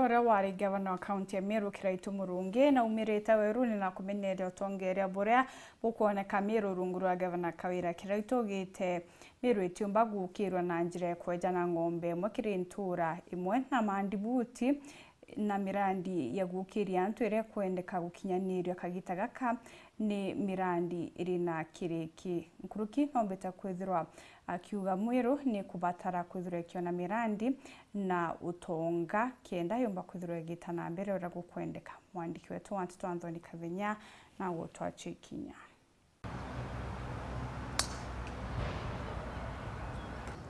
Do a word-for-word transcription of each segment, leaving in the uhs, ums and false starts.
Uria wari gavana wa kaunti ya Meru, Kiraitu Murungi, naumirite weruni na kumenyeria utongeria buria bukwoneka Meru rungu rwa gavana Kawira. Kiraitu augite Meru itiumba gukirwa na njira ya kweja na ng'ombe imwe kiri ntura imwe na mandibuti na mirandi ya gukiria antu iria ikwendeka gukinyaniria kagita gaka ni mirandi iri na kiriki. Nkuruki nombite kwithirwa akiuga Meru ni kubatara kwithirwa ikiona mirandi na utonga kenda yumba kwithirwa igita na mbere uria gukwendeka. Mwandiki wetu wa nteto Anthony Kathenya na gutwachia ikinya.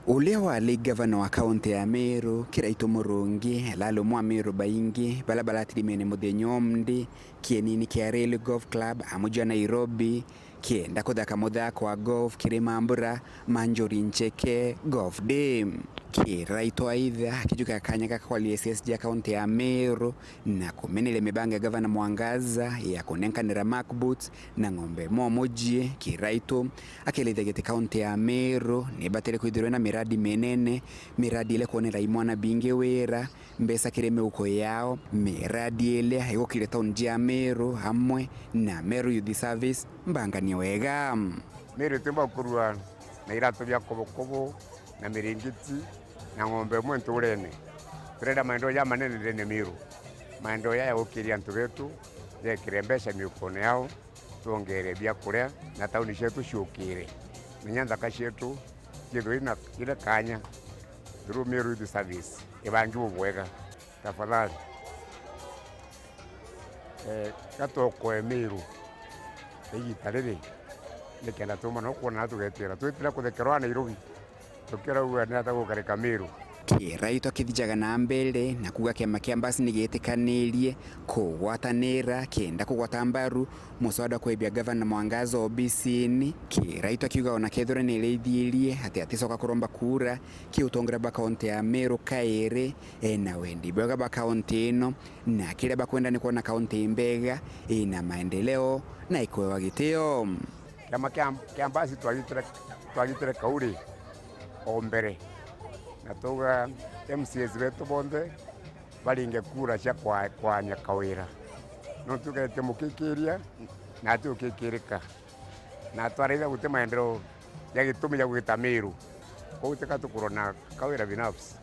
Uria wari gavana wa kaunti ya Meru, Kiraitu Murungi, arari umwe wa Ameru baingi baria baratirimene muthenya umndi kienini kia Rail Golf Club amuji wa Nairobi, kienda kuthaka muthako wa golf kiri mambura ma Njuri Ncheke Golf Day. Kiraitu aitha akijukia kanya gaka kwaria S S G a kaunti ya Meru na kumeneria mibango ya gavana Mwangaza ya kunenkanira mark boots na ng'ombe imwe umujie. Kiraitu akielithia giti kaunti ya Meru nibatire kwithirwa na miradi minene, miradi iria kwonera imwana bingi wira, mbeca kiri miuko yao, miradi iria igukire tauni cia Meru amwe na Meru Youth Service mbanganie wega. Meru itiumba gukurua na iratu bia kobokobo na miringiti na ng'ombe imwe nturene. Turenda maendeleo jamanene ndene Meru. Maendeleo jaya gukiria antu betu, jekire mbeca miukone yao, twongere biakuria na tauni cietu ciukire. Menya nthaka cietu ciithirwe ina, ina kanya through Meru Youth Service ibangi bubwega. Tafadhali, eh, gatokoe Meru igita riri, nikenda tuuma no kwona na tugetira. Twitire kuthekerwa Nairobi, tukiraua ni ata gukarika Meru. Kiraitu akithijaga na mbere na kuuga kiama kia Mbasi ni gietikanirie kugwatanira kenda kugwata mbaru muswada wa kwebia gavana Mwangaza obisini. Kiraitu akiuga ona kethirwa ni iraithirie ati aticoka kuromba kura kiutongeria bwa kaunti ya Meru kairi, ena wendi bwega bwa kaunti ino, na kiria bakwenda ni kwona kaunti imbega, ina maendeleo na ikwewa gitio. Kiama kia, kia Mbasi twagitire, twagitire kauri o mbere, na twauga M C As betu bonthe baringe kura cia kwa-, kwanya Kawira. Nontu tugeete mukikiria na ati ukikirika. Na twaraitha guti maendeleo ja gitumi ja gwita Meru. Kwou tika tukurwa na Kawira binafsi.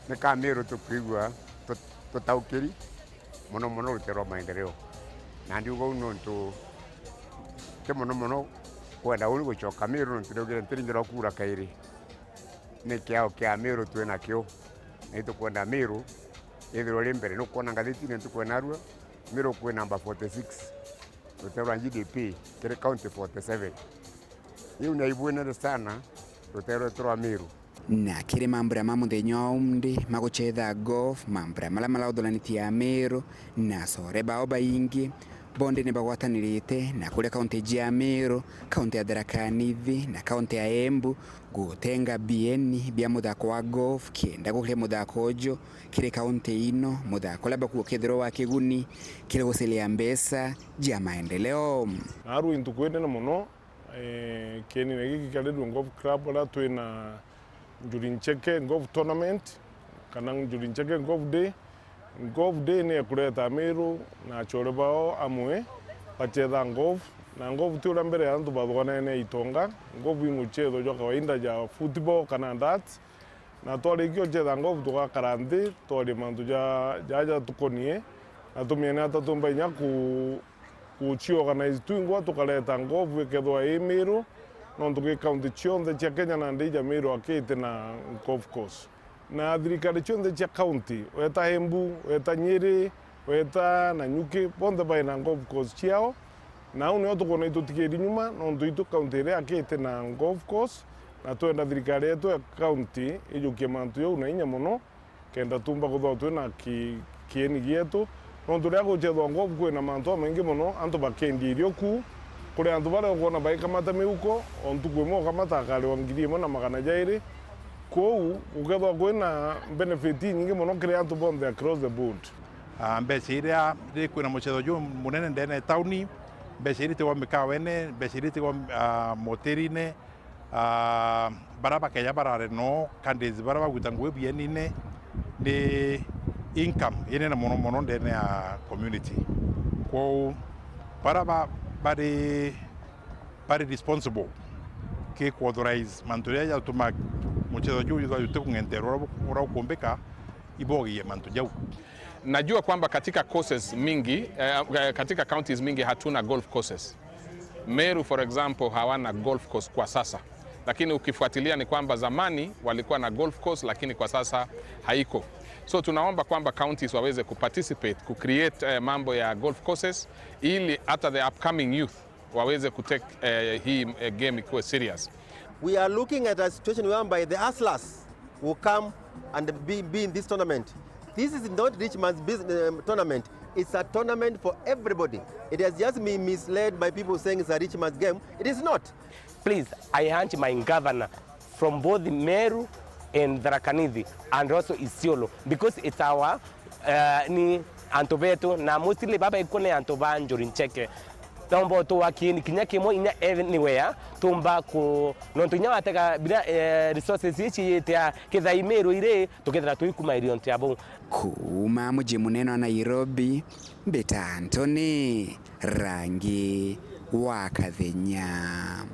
Ni ka Meru tukwigua tut-, tutaukiri mono mono rutere rwa maendeleo. Na ndiuga uu nontu ti mono mono kwenda uni gucoka Meru, nontu ndaugire ntiringira kura kairi. Ni kiao kia Meru twi nakio, na itukwenda Meru ithirwe ri mbere. Nukwona ngathitine ntuku ya narua, Meru kwi namba forty six rutere rwa G D P kiri county forty seven. Iu ni aibwinere sana rutere rwetu rwa Meru. Na kiri mambura ma muthenya wa umndi ma guchetha golf, mambura mara marauthuraniti ya Meru na acore bao baingi, bonthe ni bagwatanirite na kuria kaunti cia Meru, kaunti ya Tharaka Nithi na kaunti ya Embu gutenga bieni bia muthako wa golf, kienda gukiria muthako uju kiri kaunti ino, muthako uria bakuuga ukethirwa wa kiguni kiri guciria mbeca cia maendeleo. Narua intuku inene mono, eh, kienine giki kia Red Wing Golf Club, aria twina Njuri Ncheke Golf Tournament, kana Njuri Ncheke Golf Day. Golf Day ni ekureta Amiru na achore bao amwe bachetha golf, na golf ti uria mbere antu bathuganaine itonga. Golf i muchetho jwa kawaida ja football kana darts, na twarikia uchetha golf tugakara nthi twaria mantu ja, ja, jatukonie, na tumiene ata tumba inya ku, kuciorganize twingwa tukareta golf ikethwa i Miru, nontu gi county cionthe cia Kenya nandi ja Miru akiti na golf course. Na thirikari cionthe cia county, weta Embu, weta Nyeri, weta Nanyuki, bonthe bai na golf course ciao. Na au nio tukwona itutigiri nyuma, nontu itu county iria akiti na golf course, na twenda thirikari yetu ya county ijukie mantu jau na inya mono, kenda tumba kuthwa twi na ki-, kieni gietu. Nontu riria guchethwa golf kwina mantu jamaingi mono, antu bakendia irio ku, kuri antu baria ukwona baikamata miuko, o ntuku imwe ukamata akariwa ngiri imwe na magana jairi. Kwou gukethwa kwina benefit inyingi mono kiri antu bonthe across the board. Ah, mbeca iria, riria kwina muchetho jumunene ndene ya tauni, mbeca iria itigwa mikawene, mbeca iria itigwa, ah, moterine, ah, baria bakeja barare no, candidates baria baguta ngui bienine, ni income inene mono mono ndene ya community. Kwou bara ba-, bari, bari responsible ki ku authorize mantu jaria jatuma muchezo juu jwithwa jutikung'enterwa uria bu-, uria ukumbika, ibogie mantu jau. Najua kwamba katika courses mingi, eh, katika counties mingi hatuna golf courses. Meru, for example, hawana golf course kwa sasa. Lakini ukifuatilia ni kwamba zamani walikuwa na golf course, lakini kwa sasa haiko. So tunaomba kwamba counties waweze kuparticipate, kucreate, eh, mambo ya golf courses, ili hata the upcoming youth waweze kutake, eh, hii, eh, game ikuwe serious. We are looking at a situation whereby the hustlers will come and be, be in this tournament. This is not rich man's business, um, tournament. It's a tournament for everybody. It has just been misled by people saying it's a rich man's game. It is not. Please, I urge my governor from both Meru and Tharaka Nithi and also Isiolo, because it's our, uh, ni antu betu, na mostly baba ikuo ni antu ba Njuri Ncheke. Nomba utuwakieni kinya kimwe inya anywhere tumba ku, nontu inya watega bira, eh, resources ici yitia kithai Meru iri, tukethira tuikumairia untu ya bau. Kuuma muji munene wa Nairobi, mbita Anthony Rangi wa Kathenya.